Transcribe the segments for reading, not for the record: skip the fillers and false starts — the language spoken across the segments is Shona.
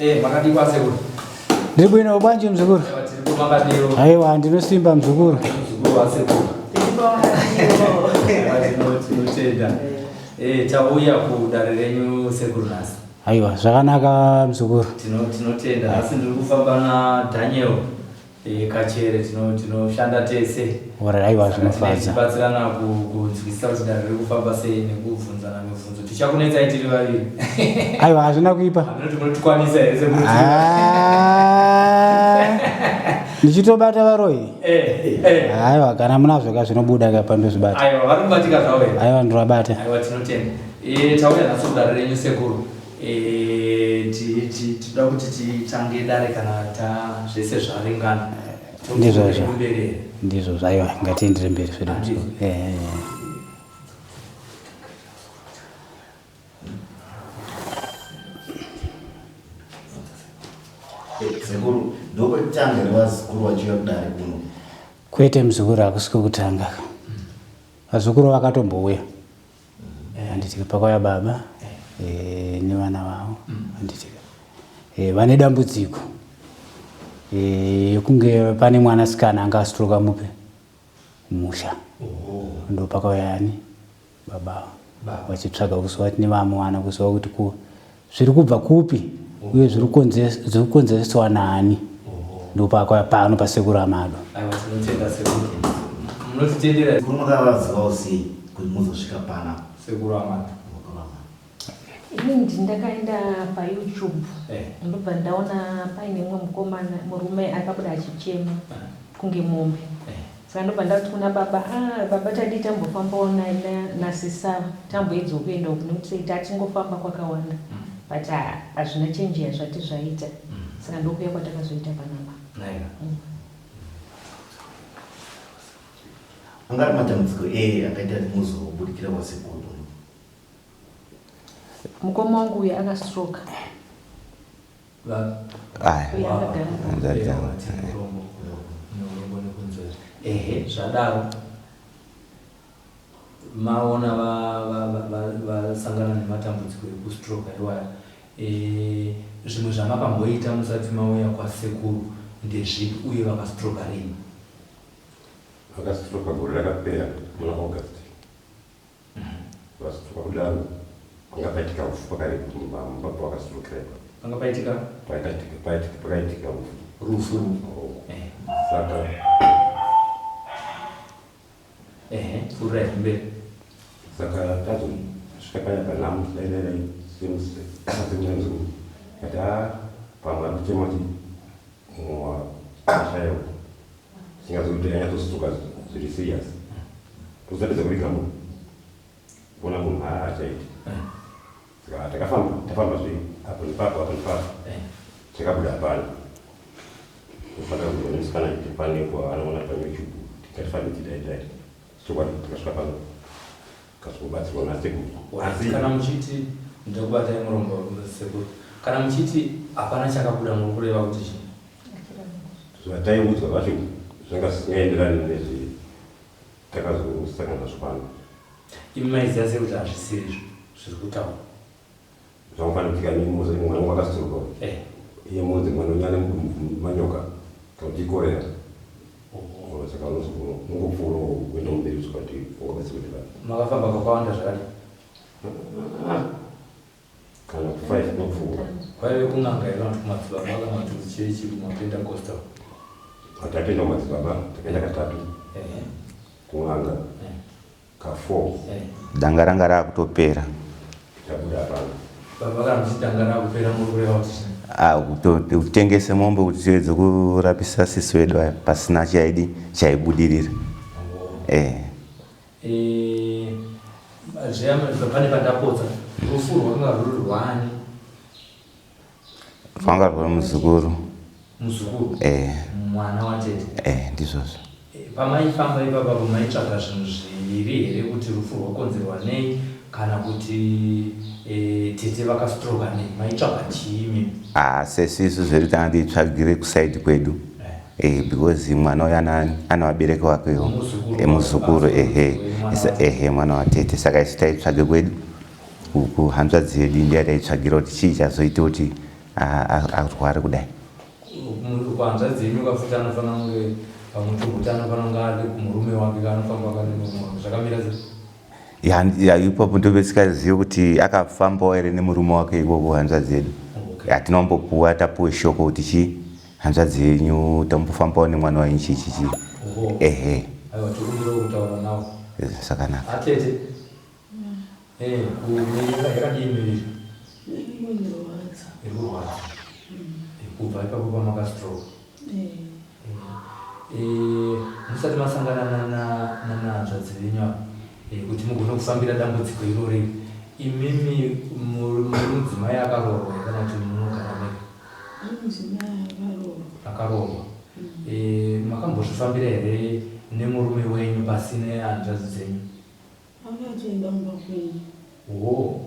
Eh, makadii kwasekuru? Ndiri bwino bwanji mzukuru? Tiripo makadiwo. Aiwa ndinosimba mzukuru. Mzukuru wasekuru. Tinotenda. Eh, tauya kudare renyu sekuru nhasi. Aiwa zvakanaka mzukuru. Tinotenda. Nhasi ndiri kufamba naDaniel. Eh, kachere tinoshanda tese. Ora aiwa zvinofadza. Tibatsirana kunzwisisa kuti dare riri kufamba sei nekubvunzana mibvunzo. Tichakunetsai tiri vaviri. Aiwa hazvina kuipa. Hameno tinotikwanisa here sekuti. Ah, ndichitobata varoyi. Eh, eh. Aiwa kana munazvo ka zvinobuda ka pandozvibata. Aiwa vari kubatika zvavo here? Aiwa ndinobata. Aiwa tinotenda. Eh, tauya nhasi kudare renyu sekuru. Eh, tinoda kuti titange dare kana ta zvese zvaringana. Ndizvozvo. Mberi here? Ndizvo zvaiwa ngatiendere mberi zvedu. Handizvo. Eh, eh. Eh, sekuru ndokwekutanga here vazukuru vachiuya kudare kuno? Kwete mzukuru hakusi kwekutanga. Vazukuru vakatombouya. Handiti pakauya baba eh, nevana vavo handiti eh, vane dambudziko eh, yekunge pane mwanasikana anga astroka mupe musha ndo pakauya yani baba vachitsvaga kuziva kuti nevamuwana kuziva kuti ku zviri kubva kupi uye zviri kukonzereswa naani ndopakauya pano pasekuru Amado. Aiwa tinotenda sekuru. Munotitendera Sekuru makavazivawo sei kuti muzosvika panapa? Sekuru Amado. Inini ndini ndakaenda paYouTube Eh. ndobva ndaona paine mumwe mukomana murume akabuda achichema kunge mombe. Eh. Saka ndobva ndati kuna baba, ah baba tadii tambofambawo nasisava tamboedzawo kuenda uku nekuti sei tatingofamba kwakawanda but hazvina chenji yazvati zvaita. Saka ndokuya kwatakazoita panapa. Naika. Anga ari matambudziko ei akaita kuti muzobudikira kwasekuru? Mukoma wangu uyu akastroka. Aya. Uyu akagara. Hanzvadzi yangu. Neurombo nekunzwera. Ehe, zvadaro. Maona vasangana nematambudziko ekustroka iwaya. Eh, zvimwe zvamakamboita musati mauya kwasekuru ndezvipi uye vakastroka rini? Vakastroka gore rakapera muna August. Vastroka kudaro panga paitika rufu pakarepo mumba pavakastrokera ipapo. Panga paitika Pakaitika paitika pakaitika rufu. rufu. Oh. Eh, Saka ehe, pfuurirai mberi. Saka tazosvika paya panhamo dai dai dai semunzukuru kati a pamwe ari kuchema kuti ashaya uku singazokuti anyatsosuka zviri serious tozatedza kuviga munhu kuona munhu haachaiti. Saka takafamba tafamba zve apo nepapo apo nepapo chakabuda hapana. Tofanira kuziva nemusikana kuti pane kwaanoona paYouTube tikatifambe tidai dai chokwadi tikasvika pano kazobatsirwa nasekuru asi Kana muchiti ndakubatai murombo sekuru, kana muchiti hapana chakabuda muri kureva kuti chii? Zvataiudzwa zvacho zvanga zvisingaenderani nezve takazosangana nazvo pano. Imi maiziva sei kuti hazvisiri izvo zviri kutaura? Zvamufanira kuti kani mwana wangu akastroka Eh. iye munzi mwana unyane manyoka kana kuti ikorera saka unongopfuura kuenda mumberi kusvika kuti ungabatsirwe nevanhu. Makafamba kakawanda zvakadii? Kana ku5 kunopfuura. Kwaive kun'anga here kana kuti kumadzibaba kana kuti kuchechi kumapentacostal? Takaenda kumadzibaba takaenda katatu Ehe. kun'anga Eh. ka4. Eh. Danga ranga rakutopera. Chabuda hapana. Baba kana muchiti danga rakupera muri kureva kuti chii? Ah, kutengese mombe kuti tiedze kurapisa sisi wedu aya pasina chaidi chaibudirira. Eh. Eh, zviya pane pandapotsa rufu rwakanga rwuri rwani? Rwanga rwuri muzukuru. Muzukuru? Eh. Mwana watete? Eh, ndizvozvo. Pamaifamba ipapapo maitsvaga zvinhu zviviri here kuti rufu rwakonzerwa nei kana kuti eh, tete vakastroka nei? Maitsvaga chii imimi? Ah, sesu isu zvedu tanga tichitsvagire kusaidi kwedu. Eh, because mwana uyu ana vabereki vakewo. Muzukuru. Eh, muzukuru ehe. Ehe, mwana watete. Saka isu taitsvage kwedu kuhanzvadzi yedu ndiye taitsvagira kuti chii chazoita kuti arware kudai. Kuhanzvadzi yenyu kafuti anofanira kunge pamutumbuti anofanira kunge ari kumurume wake kaanofamba kane murume wake zvakamira sei? Ya, ipapo ndopesikazive kuti akafambawo here nemurume wake ivovo hanzvadzi yedu. Hatina kumbopuwa tapuwe shoko kuti chii hanzvadzi yenyu tambofambawo nemwana wenyu chii chii chii. Ehe. Aiwa tokumbirawo kutaura nawo. Zvakanaka. Atete. Eh, kumiviri yakadii miviri? Iri Iri kurwadza. Kubva ipapo pamakastroke. Eh, musati masangana nanahanzvadzi venyu ava kuti mugone kufambira dambudziko irori, imimi muri mudzimai akaroorwa here kana kuti munogara mega? Akaroorwa. Makambozvifambira here nemurume wenyu pasine hanzvadzi dzenyu? Akatoenda kumba kwenyu. Oh.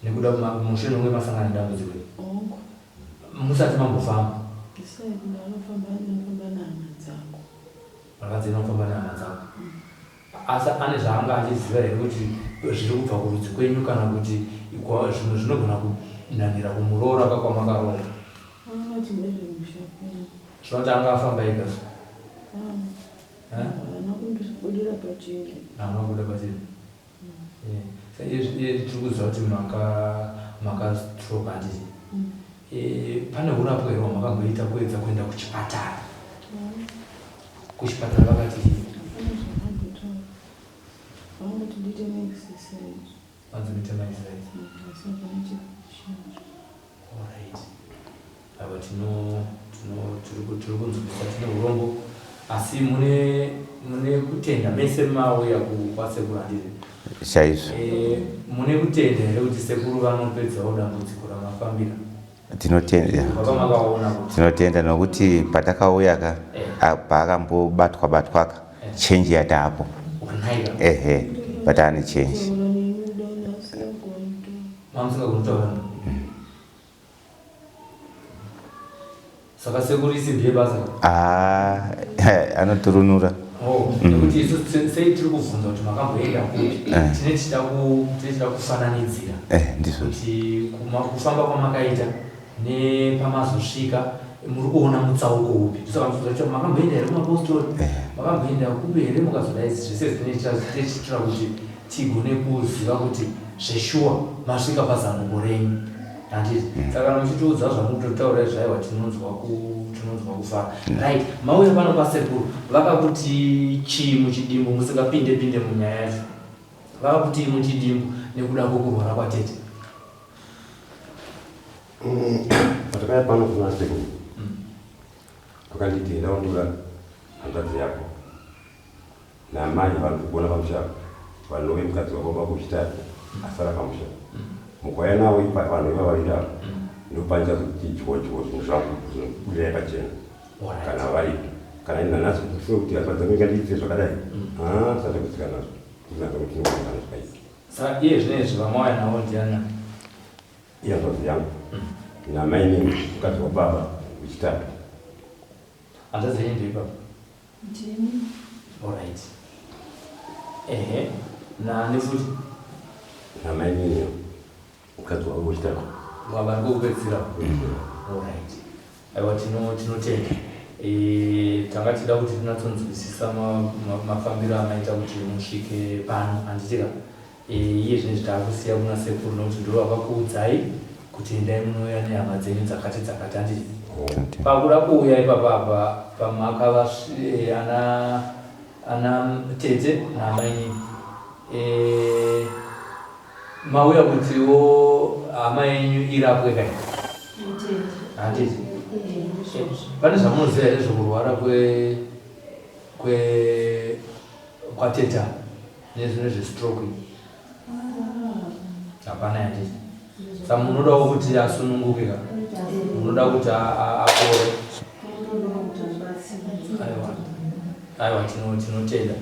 Nekuda mushure mekunge masangana nedambudziko iri. Hongu. Musati mambofamba. Ndisati ndanofamba ndinofamba nehama dzangu. Vakanzi inofamba nehama dzako. Asi ane zvaanga achiziva here kuti zviri kubva kurudzi kwenyu kana kuti zvimwe zvinogona kunhanira kumuroora kakwamakaroora? Akati ndezvemusha kwenyu. Zvinoti anga afamba ega so. Ah. Haana kundibudira pachena. Haana kubuda pachena. Iye tiri kuziva kuti maka maka stroke handiti? Pane hurapwa here hwamakamboita kuedza kuenda kuchipatara? Kuchipatara vakati chii? Hapana zvakambotaura. Vangoti ndiite maexercise. Vanzi muite maexercise. Asi hapana chichinja. Alright. Aiwa tino tino tiri tiri kunzwisisa tine urombo asi mune mune kutenda mese mauya kwasekuru handiti? Chaizvo. Eh, mune kutenda here kuti sekuru vanopedzawo dambudziko ramafambira? Tinotenda. Kubva pamakaona kuti. Tinotenda nokuti patakauya ka Eh. paakambobatwa batwa ka Eh. change yataapo. Wanaika. Ehe, pataane change. Kutaura neni dona asingagoni kutaura. Mamusingagoni kutaura. Saka sekuru isimbi yebasa. Ah, anoturunura. Oh, nekuti isu sei tiri kubvunza kuti makamboenda kupi? Tine tichida ku tine tichida kufananidzira. Eh, ndizvo. Kuti kufamba kwamakaita nepamazosvika muri kuona mutsauko upi? Saka mubvunza kuti makamboenda here kumapostori? Makamboenda kupi here mukazodai zvese zvine tichiitira kuti tigone kuziva kuti zveshuwa masvika pazambuko renyu. Handiti? Saka kana muchitiudza zvamukutotaura izvi aiwa tinonzwa ku tinonzwa kufara. Right, mauya pano kwasekuru vakakuti chii muchidimbu musingapinde pinde munyaya yacho. Vakakutii muchidimbu nekuda kwekurwara kwatete? Patakauya pano kuna sekuru vakanditi enda undotora hanzvadzi yako naamai vari kugona pamusha apa vanove mukadzi wababa wechitatu asara pamusha mukauya navo ipa vanhu iva vaviri ava ndopanichazoti dyo dyo zvinhu zvangu zvinobudirai pachena kana varipo kana ini nanhasi kufunga kuti hanzvadzi dzangu ingandiitire zvakadai haa tisati kutsika nazvo ndinazvo kuti tinokuongana zvakaipa. Saka iye zvino izvi vamauya navo ndiani? Ihanzvadzi yangu namainini mukadzi wababa wechitatu. Hanzvadzi yenyu ndeipapo? Ndini. Alright. Ehe. Nani futi? Namainini mukadzi wavo wechitatu. Vari kokupedzisira. Alright. Aiwa tino tinotenda. E, tanga tichida kuti tinatsonzwisisa mafambiro amaita kuti musvike pano handiti ka? E, iye zvinezvi taakusiya kuna sekuru nokuti ndivo vakakuudzai kuti endai munouya nehama dzenyu dzakati dzakati handiti? Pakuda kuuya ipapa apa pamakava ana ana tete naamainini e, mauya kutiwo hama yenyu irapwe kai handiti? Pane zvamunoziva here zvekurwara kwe kwe kwateta nezvino zvestroke iyi? Hapana handiti? Saka munodawo kuti asununguke ka? Munoda kuti apore? Aiwa, aiwa tinotenda.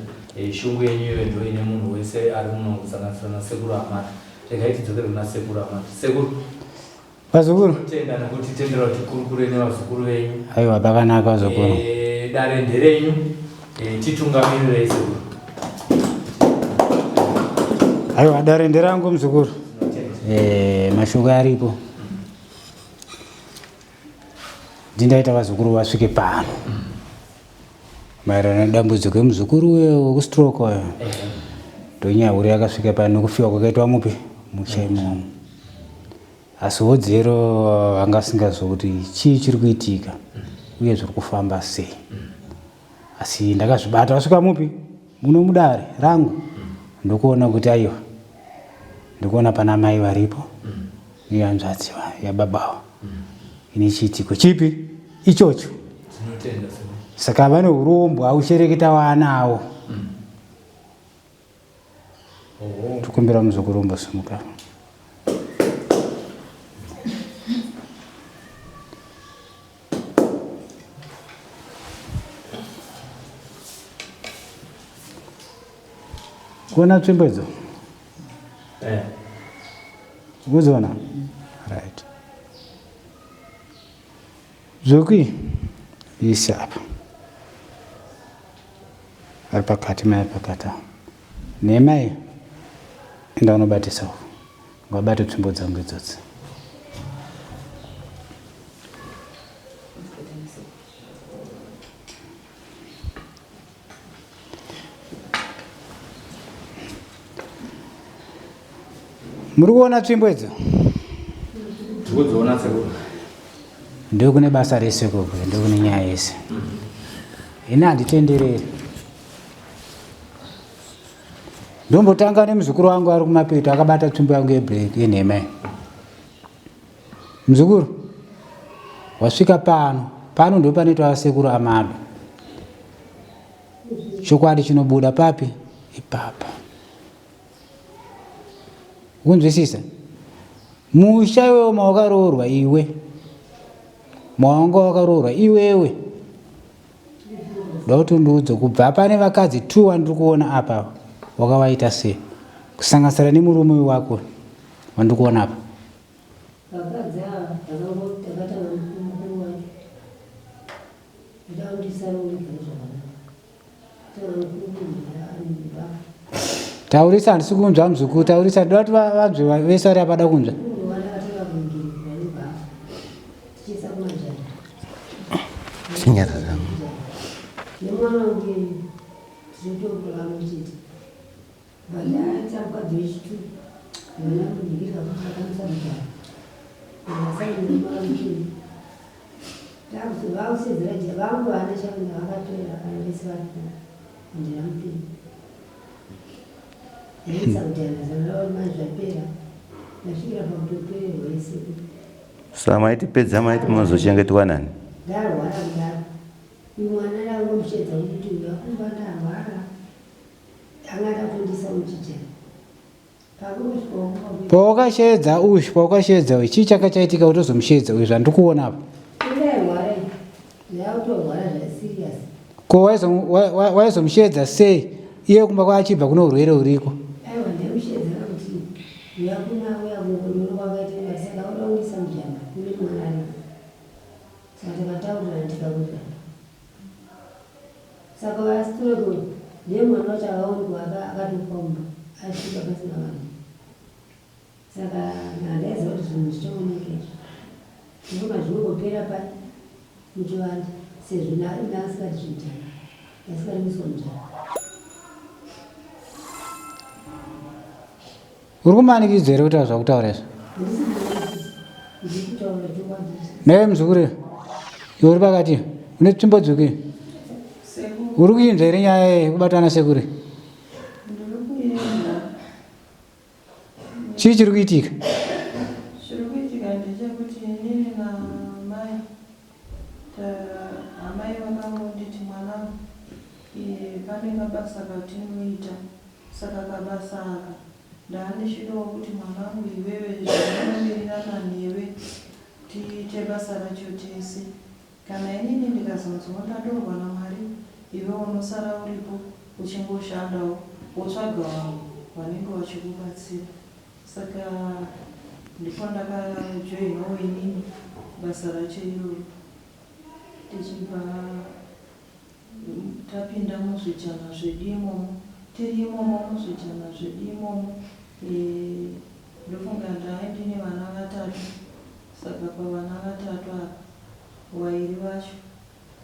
Shungu yenyu iyoyo ndo ine munhu wese ari muno kusanganisira nasekuru Amata. Regai tidzokere kuna sekuru Amata. Sekuru, Vazukuru. Tinotenda nekutitendera kuti tikurukure nevazukuru venyu. Aiwa pakanaka vazukuru. Dare nderenyu. Titungamirirei sekuru. Aiwa dare nderangu muzukuru. Mashoko aripo. Ndindaita vazukuru vasvike pano maererano nedambudziko emuzukuru uyo wekustroke uyo. Ndonyaya huru yakasvika pano nekufiwa kwakaitwa mupi musha imomo. Asi hodzero vanga vasingazivi kuti chii chiri kuitika uye zviri kufamba sei. Asi ndakazvibata vasvika mupi muno mudare rangu ndokuona kuti aiwa ndikuona pana mai varipo nehanzvadzi yababawo ine chiitiko chipi ichocho. Saka vane urombwa aushereketa waanawo. Tukumbira muzukuru umbosimuka. Kuona tsvimbo idzo? Eh. Ukudziona? Right. Zvoki isa apa. Ari pakati mai pakati apa. Nhema iyo. Enda unobatisa uko. Ngavabate tsvimbo dzangu idzodzi. Muri kuona tsvimbo idzo? Tikudziona sekuru. Ndokune basa rese ikoko, ndokune nyaya yese. Ini handitendereri. Ndombotanga nemuzukuru wangu ari kumapeto akabata tsvimbo yangu yeblack yenhema iyi. Muzukuru, wasvika pano, pano ndipo panoitwa sekuru Amadu. Chokwadi chinobuda papi? Ipapa. Kunzwisisa? Musha iwewe mawakaroorwa iwe. Mawanga wakaroorwa iwewe. Ndoda kuti undiudze kubva pane vakadzi two wandiri kuona apa wakavaita sei? Kusanganisira nemurume wako wandiri kuona apa. Vakadzi ava takatanga mukuru wacho ndoda kuti ndisaroorigare zvakanaka. Taurisa handisi kunzwa muzukuru taurisa ndoda kuti vanzwe vese vari apada kunzwa. Sa maiti pedza maiti munozochengetwa nani? Ndarwara kudaro. Uyu mwana ndakangomushedza kuti uyu akumba ndarwara. Anga akatondisa muchijana. Pawakasheedza uyu, pawakasheedza uyu, chii changa chaitika kuti uzomusheedza uyu zvandiri kuona apa? Ko waizomusheedza sei iye kumba kwaachibva kune urwere uriko? Saka vastroke uyu ndiye mwana wacho akaonekwa akatofa mumba asvika pasina vanhu. Saka handaiziva kuti zvinhu zvichaoneka izvi. Ndinonga zvinongopera pa muchivande sezvo ndaasikati zvinjani ndasikati kuiswa mujana. Uri kumanikidzwa here kutaura zvakutaura izvo? Naye muzukuru iwe uri pakati une tsvimbo dzvuku uri kuinzwa here nyaya yekubatwa nasekuru? Chii chiri kuitika? Chiri kuitika ndechekuti inini namai amai vakangonditi mwanangu pane kabasa katinoita Saka kabasa aka ndaandichidawo kuti mwanangu iwewe zvandinowirirana newe tiite basa racho tese. Kana inini ndikazonziwo ndatorwa naMwari iwe unosara uripo uchingoshandawo wotsvaga vamwe vanenge vachikubatsira. Saka ndipo ndakajoinawo inini basa racho iroro tichibva Tapinda muzvijana zvedu imomo, tiri imomo muzvijana zvedu imomo eh, ndofunga ndaive ndine vana vatatu saka pavana vatatu apa Vairi vacho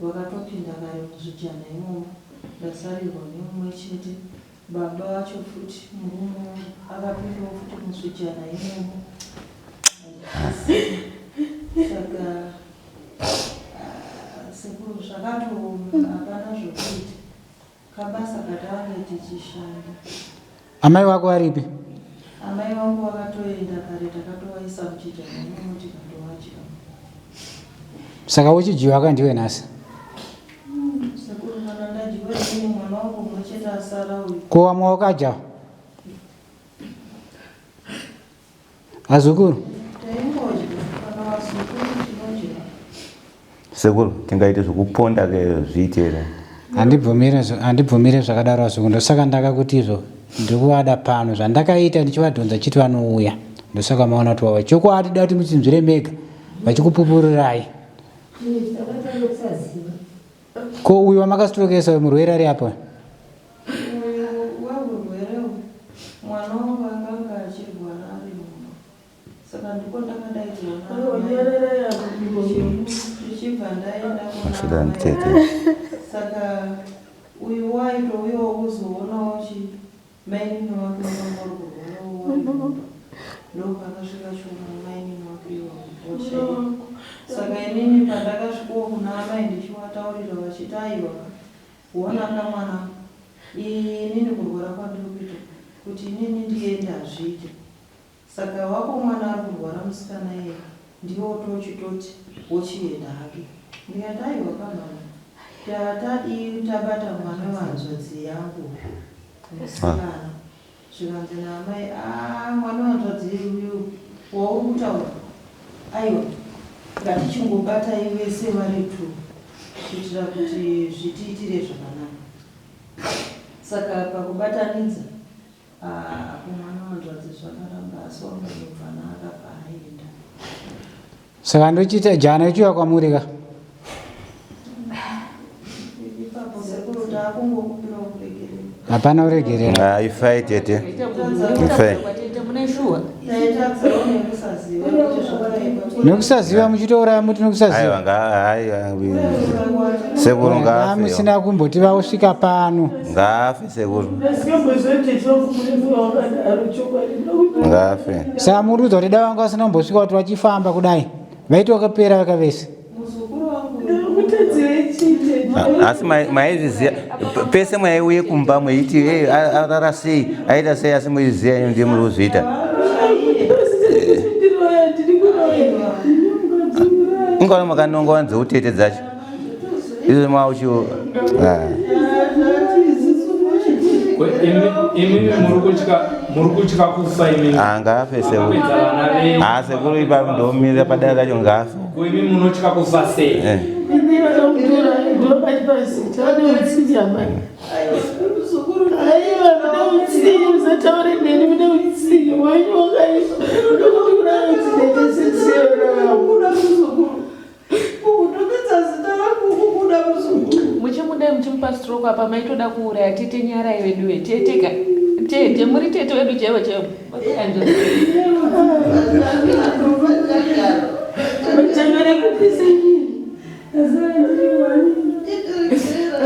vakatopinda kare muzvijana imomo ndasarirwa nemumwe chete. Baba vacho futi murume wangu akapindawo futi muzvijana imomo. Saka sekuru zvakatooma hapana zvokuita. Kabasa katange tichishanda. Amai wako varipi? Amai vangu vakatoenda kare takatovaisa muchijana imomo tikatovatya. Saka wochidyiwa ka ndiwe nhasi? Sekuru kana ndadyiwa inini mwana wangu mumwe chete asara uyu. Ko vamwe wakadya? Vazukuru? Taingodya kana vazukuru tinodya. Sekuru tingaite zvekuponda ke zviite here? Handibvumire handibvumire zvakadaro vazukuru ndosaka ndakakuti izvo ndiri kuvada pano zvandakaita ndichivadhonza chiti vanouya ndosaka maona kuti vauya chokwadi da kuti muchinzwire mega vachikupupurirai ko uyu wamakasitorokesa uyu murwere ari apo Uyu wehurwere uyu mwana wangu akanga achirwara ari mumba saka ndiko ndakadaidzwa naamai ndichibva ndaenda Masvika nditete. saka uyu waitouyawo kuzoonawo chi mainini wake wakanga uri kurwarawo vari mumba ndopakasvika chiona mainini wake iwawo washaika saka inini pandakasvikawo kuna amai ndichivataurira vachiti aiwa wonaka mwana inini kurwara kwandiri kuita kuti inini ndiende hazviite saka wako mwana ari kurwara musikana iye ndiye wotochitoti wochienda hake ndikati aiwa kamama tatadii tabata mwana wehanzvadzi yangu musikana zvikanzi naamai a mwana wehanzvadzi uyu wauri kutaura aiwa ngatichingobatai vese vari two kuitira kuti zvitiitire zvakanaka saka pakubatanidza apo mwana wehanzvadzi zvakaramba asi wangazobvana akabva aenda Saka ndochiita jana ichiuya kwamuri ka? ipapo sekuru taakungokumbirawo kuregerera Hapana kuregerera. Ah, ifai tete. Ifai. Mune shuwa? taitadzawo nekusaziva kuti zvakaipa Nekusaziva muchitouraya muti Aiwa nekusaziva. nga aiwa. Sekuru ngaafe. Musina kumboti vausvika pano. Ngaafe sekuru. Ngaafe. Saka muri kuudza kuti dai vanga vasina kumbosvika kuti vachifamba kudai vaiti vakapera vaka vese. muzukuru wangu Asi maizviziva pese mwaiuye kumba mweiti hey, arara sei aita sei asi muizviziva imi ndiye muri kuzviita. Ingaona makanonga wanze utete dzacho. Izvo mauchiwo. Ah. Imi muri kutya kufa imi. Ah, ngaafe sekuru. Makapedza vana venyu. Ah, sekuru ipapo ndomira padare racho ngaafe. Ko imi munotya kufa sei? Eh. Muchimudai muchimupa stroke apa maitoda kuuraya tete nyarai veduwe tete ka tete muri tete wedu chaivo chaivo.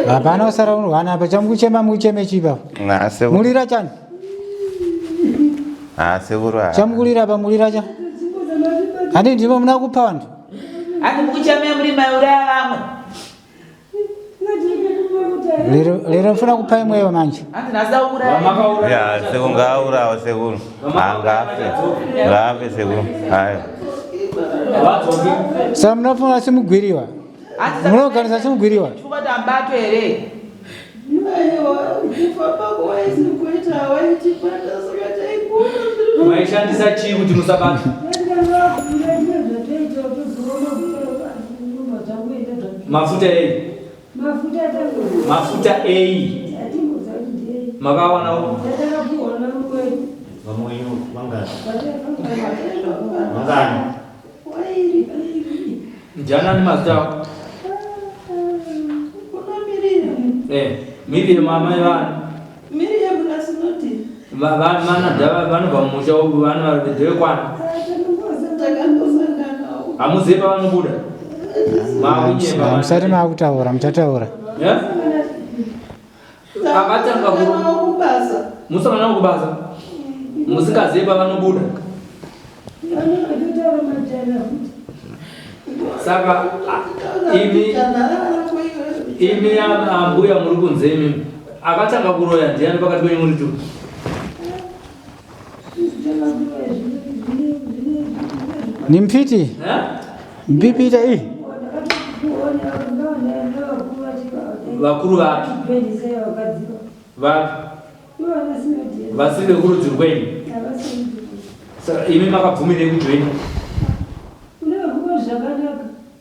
Hapana usara unorwana apa chamukuchema mukucheme chii ipapo? Ah, sekuru. Mulira chani? Ah, sekuru. ah. Chamukulira apa mulira cha? Handi ndimo muna kupa vantu. Handi mukuchemei muri maiuraya vamwe. Lero lero mfuna kupa imweyo manje. Handi nhasi kuuraya. Vamakauraya Ya, sekuru ngaaurawe sekuru. Ah, ngaafe. Ngaafe sekuru. Ayo. Vadzoke. Saka munofuna simugwiriwa. Handi Munoganisa simugwiriwa. chifukwa tambato here? aiwa kufamba kwaisikuita waitibata saka taikuona Maishandisa chii kuti musabata? Mafuta ei? Mafuta atango. Mafuta ei? Atimboza kuti ndei. Makawanawo? Tatakapuwa namukwedu. Vamwe wenyu vangani? Vatafamba. Vangani? wairi Ndianani mazita ako? kuna miriam Eh, Miriam amai vani? miriam nasinoti Mana vanobva mumusha vana ndevekwana. takangosanganawo Hamuzivi pavanobuda? Maakunyepa. Musati maakutaura, muchataura. Eh? Akatanga ku kubasa. Musangana kubasa. Musingazive pavanobuda. Saka imi imi ambuya muri kunze imi akatanga kuroya ndiani pakati penyu muri tu? Ni mfiti Eh? mbipita iyi. Vakuru vapi? Vapi? Vasiri vekurudzi rwenyu. Saka imi makabvumirei kujoina?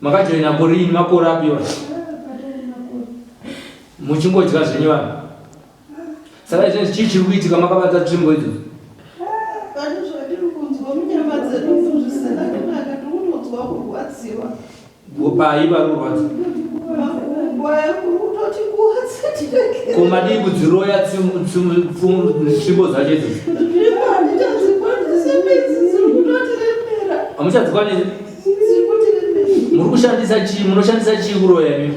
Makajoina kurini makore api iwayo? Muchingodya zvenyu vanhu. Saka izvezvi chii chiri kuitika makabata tsvimbo idzodzo? Pane zvatiri kunzwa munyama dzedu zvisina kunaka, tiri kutonzwa kurwadziwa. Pai pari kurwadza? Makumbo aya kuri kutoti kuwadza tiregere. Ko madii kudziroya tsvimbo dzacho idzodzo? Nzvimbo handichadzikwanisi midzi dziri kutotiremera. Hamuchadzikwanisi? Dziri kutiremera. Muri kushandisa chii? Munoshandisa chii kuroya imi?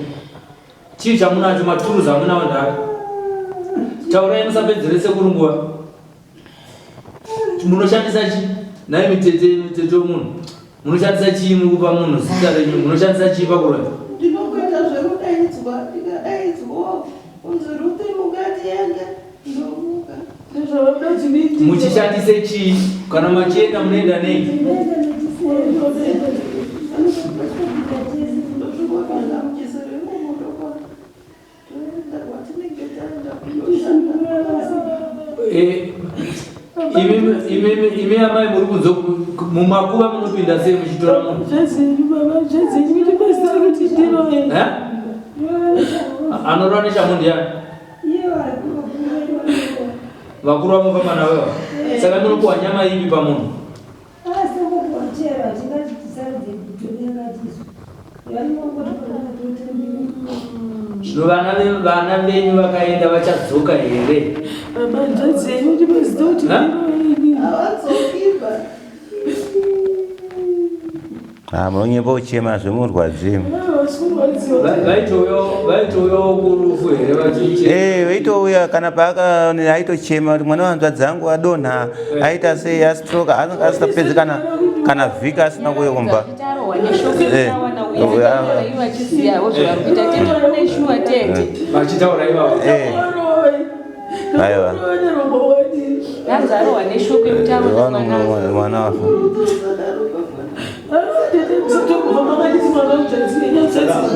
Chii chamunacho? Maturuzi amunawo ndaka? Taurai musapedzere sekuru nguva. Munoshandisa chii? Nhai mitete mitete wemunhu. Munoshandisa chii muri kupa munhu zita renyu? Munoshandisa chii pakuroya? Ndinongoita zvekudaidzwa, ndikadaidzwa kunzi Ruth mukatiende, ndomuka. Muchishandise chii? Kana machienda munoenda nei? Ndosvikopinda muchisero imomo toenda kwatinenge taenda kundoshanda. Imi amai muri kunze mumakuva munopinda sei muchitora munhu? Zvezenyu baba, zvezenyu kuti basira kuti ndiroye. Eh? Anorova neshamhu ndiani? Vakuru vamofamba navo ava. Saka munopuwa nyama ipi pamunhu? Zvino vana venyu vakaenda vachadzoka here? Baba, zvezenyu kuti basira kuti ndiroye. Havadzoki ba. Ah, munonyepa kuchema zvemurwadzi. Vaitouyawo kurufu here vachiche? Eh, vaitouya kana paaka aitochema kuti mwana wanzvadzi angu adonha, aita sei, astroke, asingapedzi kana vhiki asina kuuya kumba. Tarohwa neshoko yekutawana uye taura ivo vachizivawo zvavari kuita. Tete neshuwa tete. Vachitaura ivavo. Eh. Aiwa. Hanzi arohwa neshoko yekuti aona mwana. Mwana wafa.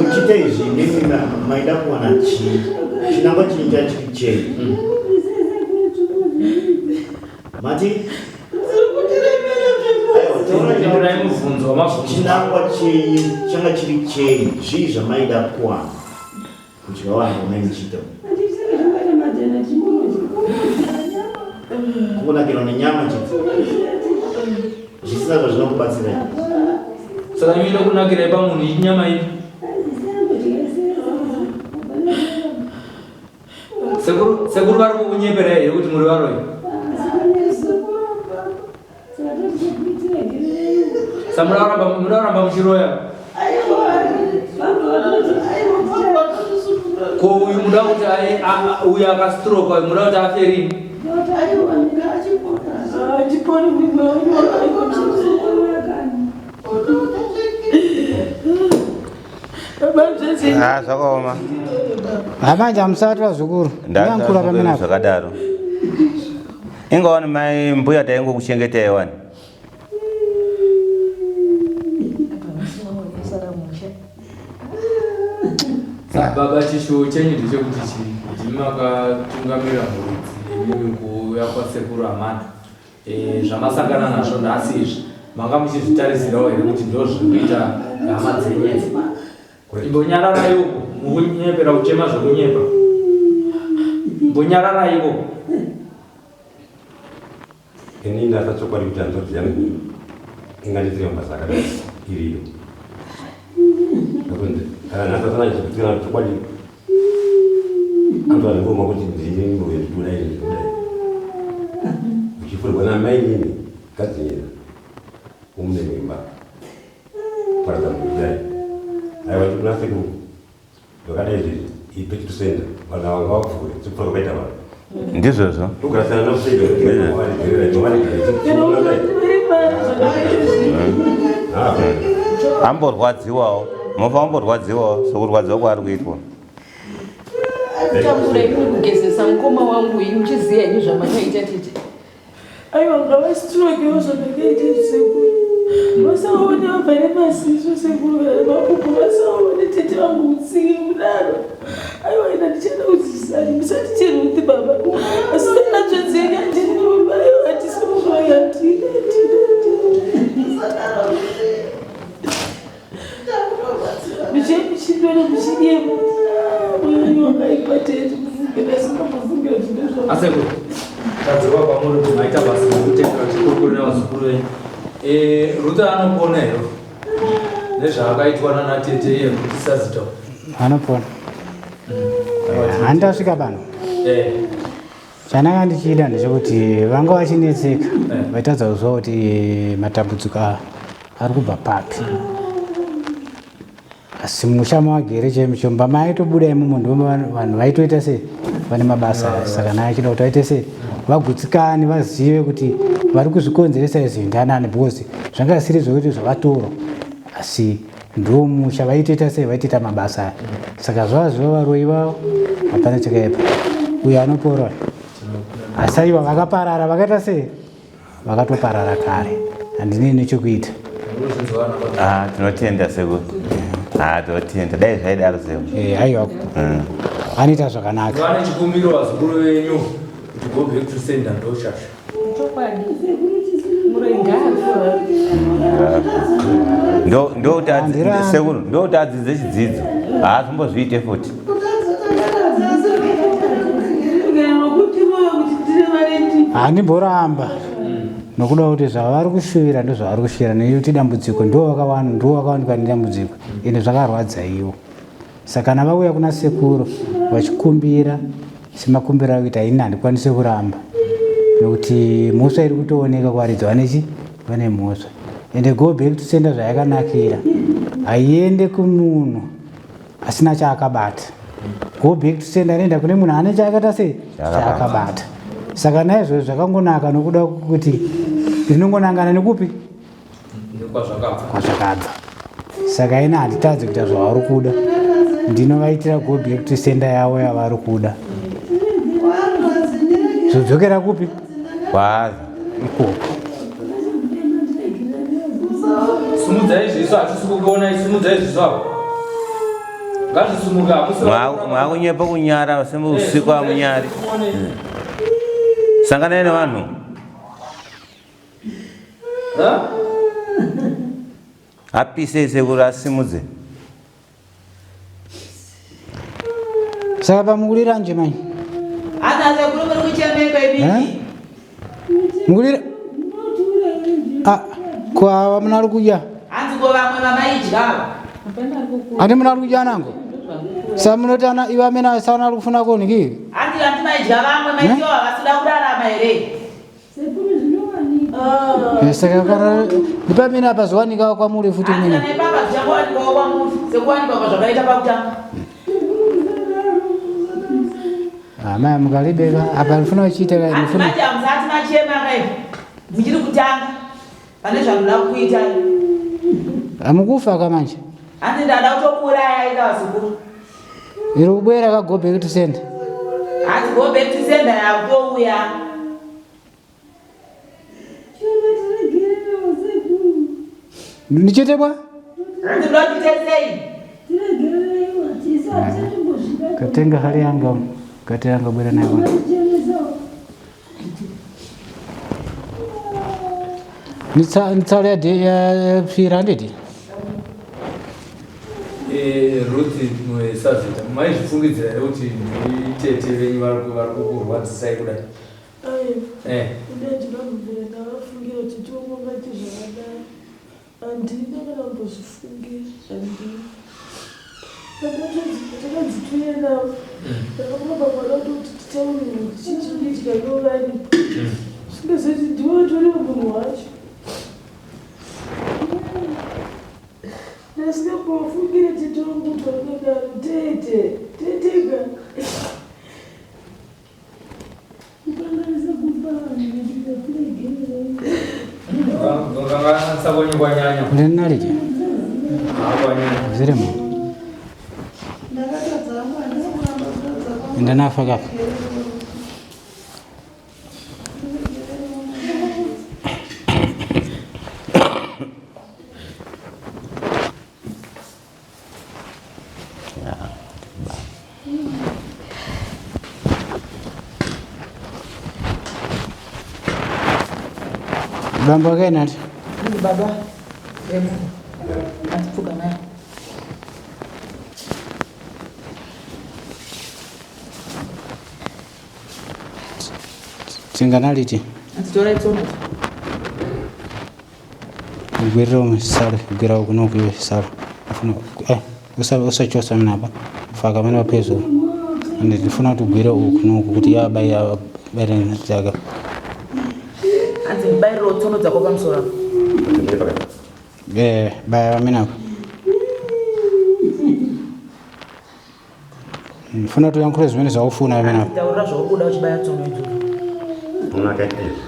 Muchiita izvi imimi maida kuwana chii? Chinangwa chinyu chachiri chei? Mati? Pindurai mubvunzo wamabvunzo. Chinangwa chenyu changa chiri chei? Zvii zvamaida kuwana? Kudya vanhu vamai muchiita. Kungonakirwa nenyama chete. Zvisina zvazvinokubatsirai. Saka imi inokunakirai pamunhu inyama ipi? Sekuru vari kukunyeperai here kuti muri varoyi? Saka muda kuramba muchiroya? Ko uyu muda kuti uyu akastroka uyu muda kuti afe rini? Ah, zvakaoma. Hamanje hamusati vazukuru. Ndankura pamene apo. Zvakadaro. Ingaoni mai mbuya taingokuchengetai wani. Baba, chishuwo chenyu ndechekuti chii? Ndimi makatungamira mhuri imimi kuuya kwasekuru Amanda. Zvamasangana nazvo nhasi izvi manga muchizvitarisirawo here kuti ndo zviri kuita hama dzenyu idzi? Imbonyararaiwo mukunyepera kuchema zvekunyepa. Imbonyararaiwo. Ini ndasa chokwadi kuti hanzvadzi yangu inganditira mabasa akadai iriyo. Kana nhasi asana chikutikana chokwadi antoa nengoma kuti ndini mbuya ndikudai ndikudai. Uchifurwa namai nini kadzinyira umune mimba paradza mukudai. Aiwa ndikuna sekuru. Zvakadai izvi ipe to sender vanhu ava ngavapfuure sekupfuura kwakaita vanhu. Ndizvozvo. Togarasana navo sei Amborwadziwawo. Mofa amborwadziwawo sokurwadziwa kwaari kuitwa. Kutambura ini kugezesa mukoma wangu ini muchiziva henyu zvamakaita tete. Aiwa ngavasitirokewo zvandakaita sekuru. Vasaone vabva nemaziso sekuru kana nemakumbo vasaone tete vangu utsinye kudaro. Aiwa ina ndichada kudzidzisani musati cheruti baba. Asi ndanatsvedzi yenyu handini baba aiwa handisi muroyi handini handini handini. Musadaro. Muchindona muchinyema. Mwoyo wakaipa tete mufunge ndasingambofungira kuti ndezva. Asekuru, tadzoka kwamuri kuti maita basa rekutendera chikurukuru nevazukuru venyu. Eh, Ruth anopona here nezvaakaitwa nana tete iye kuti sazita? Anopona. Handasvika pano. Eh. Chandanga ndichida ndechekuti vanga vachinetseka vaitadza kuziva kuti matambudziko aya ari kubva papi. Asi musha mavagere chaimo chomba maitobuda imomo ndimo vanhu vaitoita sei vane mabasa aya. Saka naye achida kuti vaite sei vagutsikane vazive kuti vari kuzvikonzeresa izvi ndanani because zvanga zvisiri zvekuti zvavatorwa asi ndiwo musha vaitoita sei vaitoita mabasa aya saka zvava zviva varoyi vavo hapana chakaipa uyo anopora asi aiwa vakaparara vakaita sei vakatoparara kare handinei nechekuita Ah, tinotenda sekuru. Ah, tinotenda. Dai zvaidaro sekuru. Eh, aiwa. Anoita zvakanaka. Vane chikumbiro vazukuru venyu kuti go back to sender ndoshasha. Chokwadi. Muroyi ngaafe. Ndo ndokuti adzi- sekuru ndokuti adzidze chidzidzo. Haazombozviite futi. Handimboramba nokuda kuti zvavari kushuvira ndozvavari kushuvira nekuti dambudziko ndiwo vakawana ndiwo vakawanikwa nedambudziko ende zvakarwadza iwo saka kana vauya kuna sekuru vachikumbira semakumbiro akuita ini handikwanise kuramba nekuti mhosva iri kutooneka kuvaridzi vanechi vane mhosva ende go back to sender zvayakanakira haiende kumunhu asina chaakabata go back to sender inoenda kune munhu ane chaakaita sei chaakabata saka naizvozvo zvakangonaka nokuda kuti rinongonangana nekupi kwazvakabva saka ina handitadzi kuita zvavari kuda ndinovaitira go back to sender yavo yavari kuda zvodzokera kupi kwazi ikoko Sumudzai zviso hatisi kukuonai sumudzai zviso apo. Ngazvisumuke hamusi. Mwakunyepa kunyara sembe usiku hamunyari. Sanganai nevanhu. Apise sekuru asimudze. Saka pamukulira nje manje. Ana sekuru muri kuchemeka Eh? imimi. Mukulira. Ah, kwa muna ari kudya. Hanzi ko vamwe vamaidya ava. Andi muna ari kudya nango. Sa munoti ana iva amene sana ari kufuna koniki. Hanzi hanzi maidya vamwe maidya vasida kurarama here? Eh, Saka kana ndipamene apa zvawanika kwamuri futi Hanzi mine. kana ipapa zvichangowanikwawo kwamuri sekuwanikwa kwazvakaita pakutanga. Ah, maya mukalibeka apa ndifuna kuchiita kai Hanzi ndifuna. manje hamusati machema kai. Muchiri kutanga. Pane zvanoda kuita. Amukufa ka manje. Hanzi ndada kutokuuraya ika vazukuru. Iri kubwera ka go back to sender. Hanzi go back to sender yakutouya. Ndichete bwa? Hanzi ndochite sei? Katenga hali yanga kati yanga bwera nayo. Nitsale ya ya pfira handiti? Eh, Ruth sazita maizvifungidzira here kuti nditete venyu vari vari kukurwadzisai kudai? Aiwa. Eh. Ini handina kubvira ndavafungira kuti tiongongati zvakadai. Handina kana kumbozvifungira. Handina. Takanzi tiuye navo. Ndakafunga pamwana kuti titaure kuti chii chiri kuitika ivo varipo. Zvingazoti ndiwe utoriwo munhu wacho. Ndasingambofungire tete wangu kuti vakadaro tete teteka kukanganisa kumba vanhu ndikakuregerera kwenyu kwanyanya Ndinalije kwanyanya zvirimo ndakatadza hangu handisi kuramba kutadza kwangu ndanafa kafa Bambo akaenati Hanzi baba vemunhu andipfuga naye. tinganaliti Hanzi torai tsono idzi. Ugwirira umwe sale ugwira uku noku iwe sale afuna usachosa mina apa faka pamene paphezulu ande ndifuna kuti ugwire uku noku kuti yabairaka Hanzi ndibayirirewo tsono dzako pamusoro apa. Ndine pakati. baya pamene apa ndifuna kuti uyankhule zimene zaufuna pamene apa Taurira zvauri kuda uchibaya tsono idzodzo. Munhu akaita izvi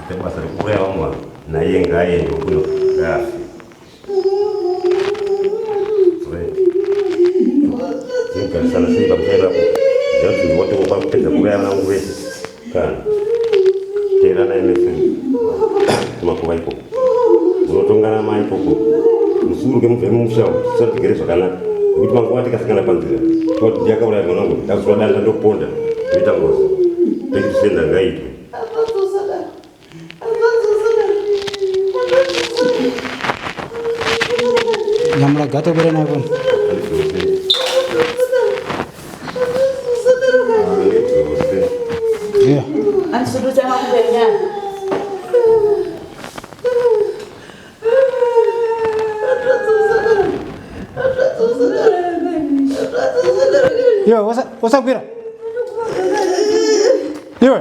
aita basa rekuuraya vamwe vanhu naiye ngaaende kuno ngaafe. Tinogarisana sei pamusha ipapo ziva kuti ndiwotoko kwakupedza kuuraya vanangu vese kana teeranai mese kumakuva ikoko munotongana mai ikoko musuruke mubve mumusha umu tisati tigere zvakanaka nekuti manguva tikasangana panzira toti ndiyakauraya mwana wangu ndazura danda ndoponda ndoita ngozi pekisenda ngaitwe nyamula gato bwere nayo kuno handidzose handidzose yeah. Hanzi sudutsa makumbo enyaya. Iwe usagwira iwe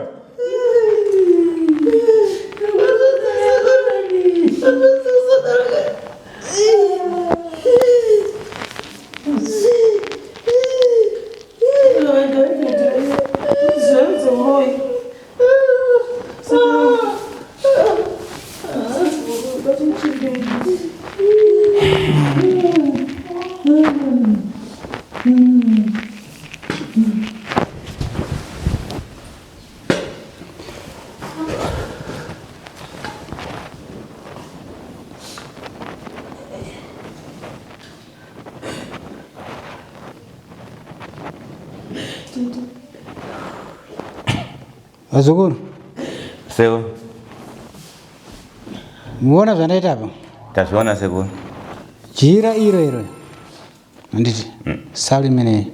vazukuru Sekuru, muona zvandaita apa tazviona sekuru. jira iro iro handiti sali imeneyi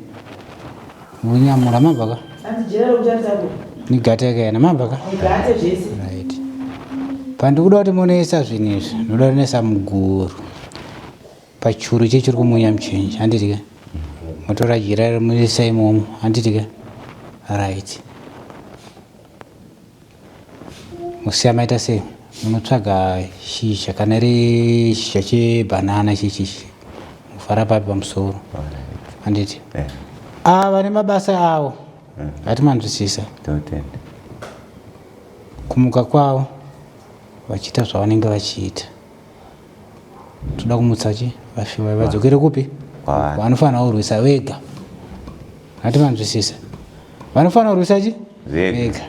unyamula mabvaka Hanzi jira rekutarisa apo. nigatekaena mabvaka Mugate zvese. right pandikuda kuti munoisa zvinhu izvi ndinoda kunoisa muguru pachuru chechiri kumunya muchinji handiti ke motora jira iro munoisa imomo handiti ke right musiya maita sei munotsvaga shizha kana ri shizha chebhanana chichichi muvhara papi pamusoro handiti Eh, ava nemabasa avo atimanzwisisa totenda. kumuka kwavo vachiita zvavanenge vachiita toda kumutsa chi vafiwa vadzokere kupi Kwavari. vanofanira kurwisa vega atimanzwisisa vanofanira kurwisa chi Vega.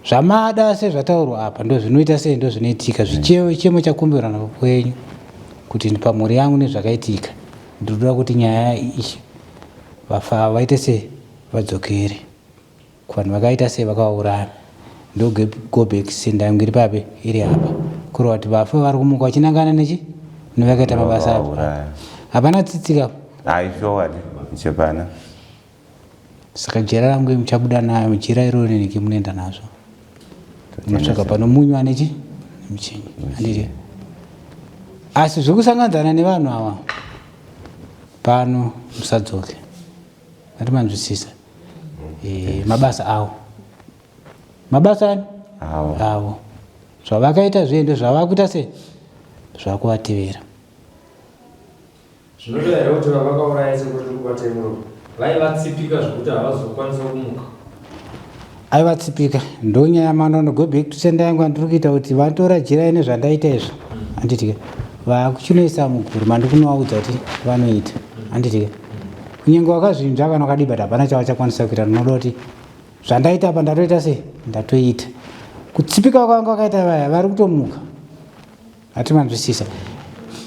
zvamada sezvataurwa apa ndo zvinoita sei ndo zvinoitika zvichemo chakumbirwa kwenyu kuti pamhuri yangu nezvakaitika ndinoda kuti nyaya iyi vafa vaite sei vadzokere kuvanhu vakaita sei vakauraya ndo go back senda yangu iri papi iri apa kureva kuti vafa vari kumuka vachinangana nechi nevakaita mabasa apa Vakauraya. hapana tsitsika Hayi, chepana. saka jira rangu muchabuda nayo jira iroro neneke munoenda nazvo munotsvaga panomunywa nechi nemuchinyi handiti asi zvekusanganidzana nevanhu ava pano musadzoke ati manzwisisa mabasa avo mabasa ani Avo. avo zvavakaita zviende zvavakuita sei zvakuvatevera Zvinoda here kuti vavakauraya sekuru tiri kubatai muromo vaivatsipika zvekuti havazokwanisa kumuka? Aivatsipika ndonyaya manono go back to sender yangu andiri kuita kuti vatora jira ine zvandaita izvo handitika vakuchinoisa muguru mandikunovaudza kuti vanoita handitika kunyange wakazvinzva kana wakadibata hapana chavachakwanisa kuita ndinoda kuti zvandaita apa ndatoita sei ndatoita kutsipika kwanga kwakaita vaya vari kutomuka Atimanzwisisa.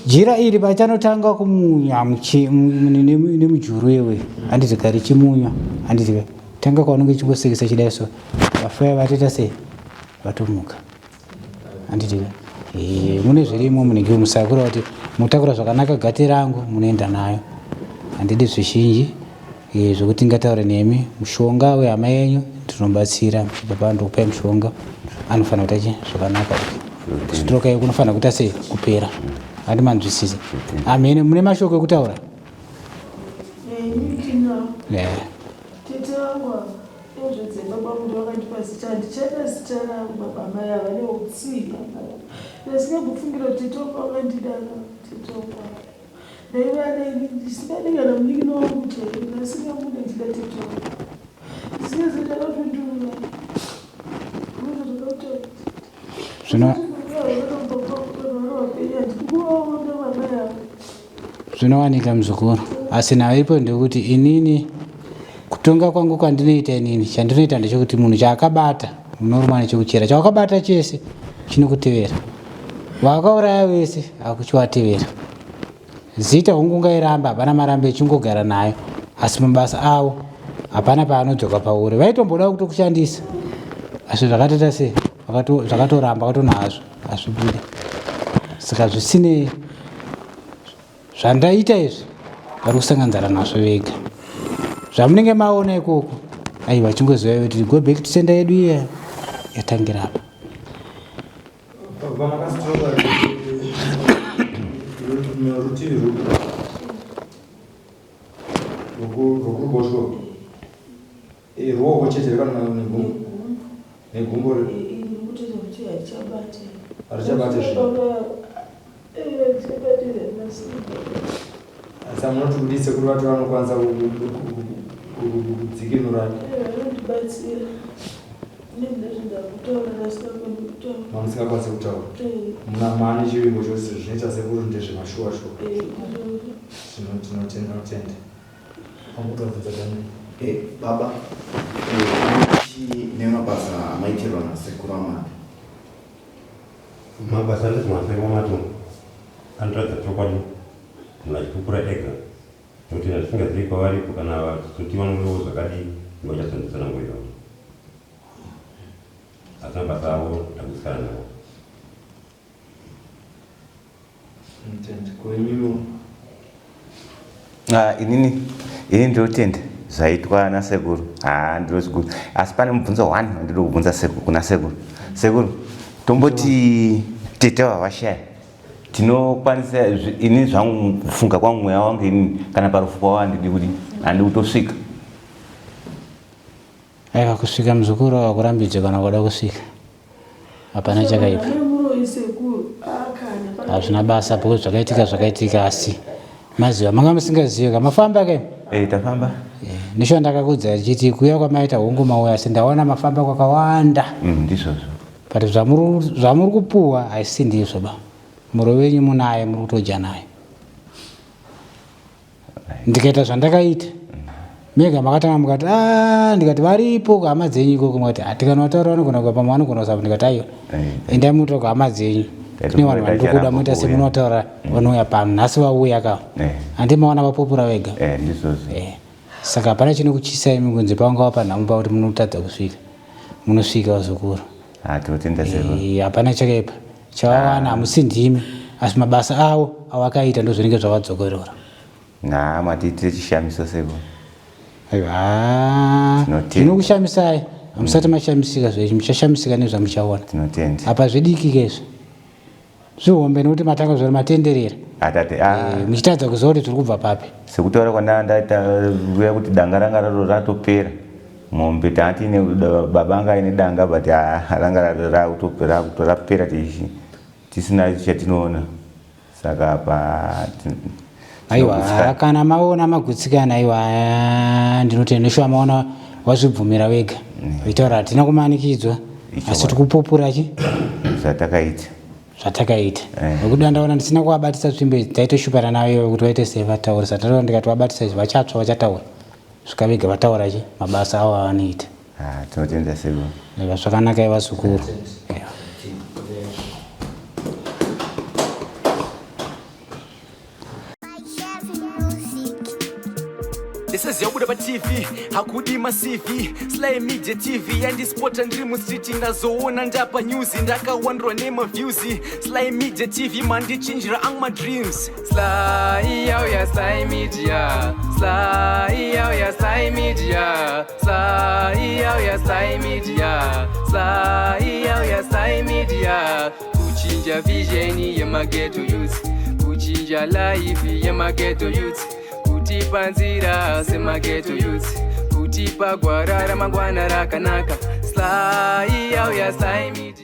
Jira iri pachanotanga kumunya nemujuru yewe handiti ka richimunywa handiti ka tanga kwaunenge uchingosekesa chidai so vafaya vatoita sei vatomuka handiti ka eh, mune zvirimo munenge musakura kuti mutakura zvakanaka gate rangu munoenda nayo handidi zvizhinji Eh, zvekuti ndingataure nemi mushonga wehama yenyu ndinobatsira muchibva pano ndokupai mushonga anofanira kuita chi zvakanaka stroke iyo kunofanira kuita sei kupera handi manzwisisa amhene mune mashoko ekutaura eh, tete vangu ezvedzebaba kuti vakandipa zita handichada zita rangu baba mai ava neutsinye ndasingambofungira kuti tete vangu vakandidana tete vangu Ndaiva neni ndisingadi kana munin'ina wangu chaiye ndasingamude ndichida tete wangu ndisingazivi kuti akatondiuraya Zvino zvinowanika muzukuru asi nhau ipo ndekuti inini kutonga kwangu kwandinoita inini chandinoita ndechekuti munhu chaakabata unorumwa nechekuchera chawakabata chese chinokutevera Vakauraya vese akuchivatevera. Zita hongu ungairamba hapana marambe echingogara nayo asi mabasa avo hapana paanodzoka pauri. Vaitomboda kutokushandisa asi zvakatoita sei zvakatoramba vakatoona hazvo hazvibude. Saka zvisinei zvandaita izvi vari kusanganzana nazvo vega. Zvamunenge maona ikoko aiwa chingozivai kuti go back to sender yedu iya yatangira apa. Rutivi rwokuruboshwe ruoko chete kana negumbo negumbo harichabate zvinhu asi amunoti kudii sekuru vati vanokwanisa kudzikinura mamusingakwanisi kutaura muna mane chivimbo chose zvinoita sekuru ndezvemashuwa shuwa tinotenda tenda angutobvunza dani eh, baba eh, nemabasa amaitirwa nasekuru amati Mabasa anoitwa nasekuru Mato anoratidza chokwadi munhu achipupura ega nekuti zvatisingazivi kwavariko kana vachizoti vanodawo zvakadii ndovachazonditsanangurirawo asi mabasa avo ndagutsikana nawo. Ah, inini ini ndinotenda zvaitwa nasekuru haa ah, ndinozviguru asi pane mubvunzo one wandinoda kubvunza sekuru kuna sekuru sekuru tomboti tete vavashaya tinokwanisa ini zvangu kufunga kwangu mweya wangu ini kana parufu kwavo handidi kuti handi kutosvika Aiwa kusvika muzukuru hakurambidze kana ukada kusvika. Hapana chakaipa. Hazvina basa because zvakaitika zvakaitika asi maziva manga musingazive ka mafamba ke? Eh tafamba. Eh, ndisho ndakakudza ndichiti kuuya kwamaita hongu mauya asi ndaona mafamba kwakawanda. Mm, ndizvozvo. But zvamuri zvamuri kupuwa haisi ndizvo ba. Muro wenyu munaye muri kutodya naye. Ndikaita zvandakaita. Mega makatanga mukati ah ndikati varipo kuhama dzenyu ikoko mukati ah tikanotaura vanogona kuva pamwe vanogona kusava ndikati aiwa endai munotaura kuhama dzenyu kune vanhu vandiri kuda moita semunotaura vanouya pano nhasi vauya ka handi maona vapupura vega saka hapana chinokutyisai imi kunze pavangava panhamo pakuti munotadza kusvika munosvika vazukuru hapana chakaipa chavawana hamusi ndimi asi mabasa avo awakaita ndozvinenge zvavadzokorora Nhaa matiitire chishamiso sekuru. Aiwa. Zvinokushamisai. Hamusati mashamisika zvenyu, muchashamisika nezvamuchaona. Tinotenda. Apa zvidiki ke izvi. Zvihombe nekuti matanga zvori matenderera. Atate ah. Eh, muchitadza kuziva kuti zviri kubva papi. Sekutaura kwandanga ndaita kuya kuti danga ranga raro ratopera. Mombe tanga tiine baba anga aine danga but ah, ranga rakutopera rapera tichi tisina chatinoona. Saka apa Aiwa, Tinogutsikana. kana maona magutsikana, aiwa, ndinoti neshuwa maona wazvibvumira wega. Vitaura hatina kumanikidzwa, asi tikupupura chi Zvatakaita. Zvatakaita. Nekuti ndaona ndisina kuvabatisa tsvimbo idzi, taitoshupana nayo kuti vaite sei vataurisa. Tataura ndikati vabatisa izvi vachatsva vachataura. Svika vega vataura chi mabasa avo avanoita. Ah, tinotenda sekuru. Aiwa, zvakanaka vazukuru. Ndisaziva paTV hakudi maCV. Sly Media TV yandispota ndiri mustreet, ndazoona ndapa news, ndakawandurwa nemaviews. Sly Media TV mandichinjira ang madreams. Sly yauya, Sly Media. Sly yauya, Sly Media. Sly yauya, Sly Media. Sly yauya, Sly Media. Kuchinja vision yemaghetto youth, kuchinja life yemaghetto youth, kutipa nzira semaghetto youth, kutipa gwara ramangwana rakanaka. Sly yauya, Sly Media.